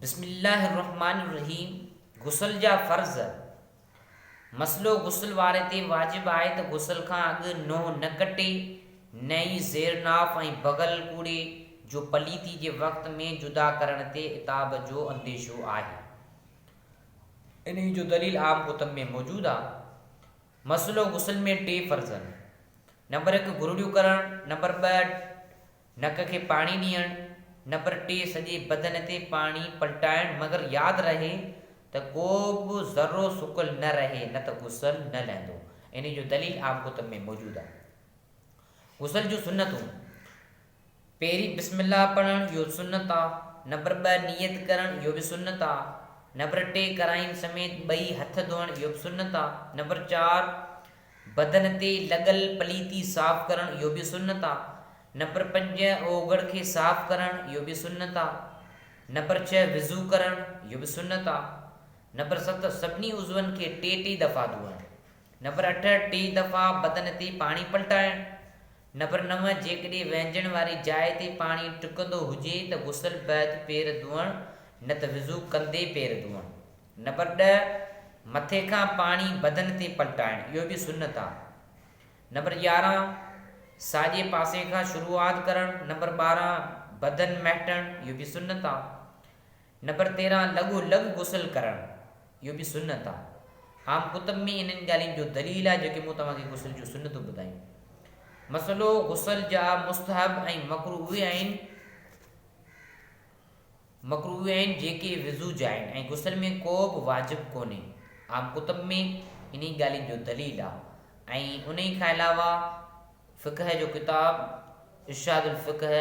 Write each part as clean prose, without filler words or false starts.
بسم الله الرحمٰن الرحيم غسل جا فرض، مسئلو غسل واري تي واجب آهي ته غسل کان اڳ ننهن نه ڪٽي، نه ئي زير ناف ۽ بغل ڪوڙي، جو پليتي جي وقت ۾ جدا ڪرڻ تي عتاب جو انديشو آهي. انهي جو دليل عام ڪتب ۾ موجود آهي. مسئلو غسل ۾ ٽي فرض آهن. نمبر هڪ گرڙيون ڪرڻ، نمبر ٻه نڪ کي پاڻي ڏيڻ، نمبر ٽي سڄي بدن تي پاڻي پلٽائڻ مگر ياد رهي ته ڪو به ذرو سڪل نه رهي نه ته غسل نه لهندو. انهي جو دليل عام ڪتب ۾ موجود آهي. غسل جون سنتون، پهرين بسم الله پڙهڻ اهو سنت آ، نمبر ٻه نيت ڪرڻ اهو به سنت آ، نمبر ٽي ڪرائين سميت ٻئي هٿ ڌوئڻ اهو به سنت آ، نمبر چار بدن تي لڳل پليتي صاف ڪرڻ اهو به سنت آ. نمبر پنج اوگهڙ کي صاف ڪرڻ اهو به سنت آ. نمبر ڇهه وضو ڪرڻ اهو به سنت آ. نمبر ست سڀني عضون کي ٽي ٽي دفعا ڌوئڻ. نمبر اٺ ٽي دفعا بدن تي پاڻي پلٽائڻ. نمبر نو جيڪڏهن وهنجڻ واري جاء تي پاڻي ٽڪندو هجي ته غسل بعد پير ڌوئڻ نه ته وضو ڪندي پير ڌوئڻ. نمبر ڏهه، مٿي کان پاڻي بدن تي پلٽائڻ، اهو به سنت آ. نمبر 11، ساڄي پاسي کان شروعات ڪرڻ. نمبر 12، بدن مهٽڻ، اهو به سنت آ. نمبر 13، لڳو لڳ غسل ڪرڻ، اهو به سنت آ. عام ڪتب ۾ انهن ڳالهين جو دليل آ جيڪي مون توهان کي غسل جون سنتون ٻڌايون. مسئلو غسل جا مستحب ۽ مڪروه اهي آهن. مڪروه آهن جيڪي وضو جا آهن ۽ غسل ۾ ڪو به واجب ڪونهي. عام ڪتب ۾ انهي ڳالهين جو دليل آ ۽ انهي کان علاوه فقه جو ڪتاب ارشاد الفقه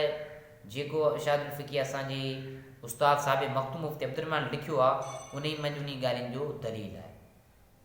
جيڪو ارشاد الفقه اسان جي استاد صاحب مخدوم مفتي عبدالرحمان لکيو آ انهي منجهه انهي ڳالهين جو دليل آهي.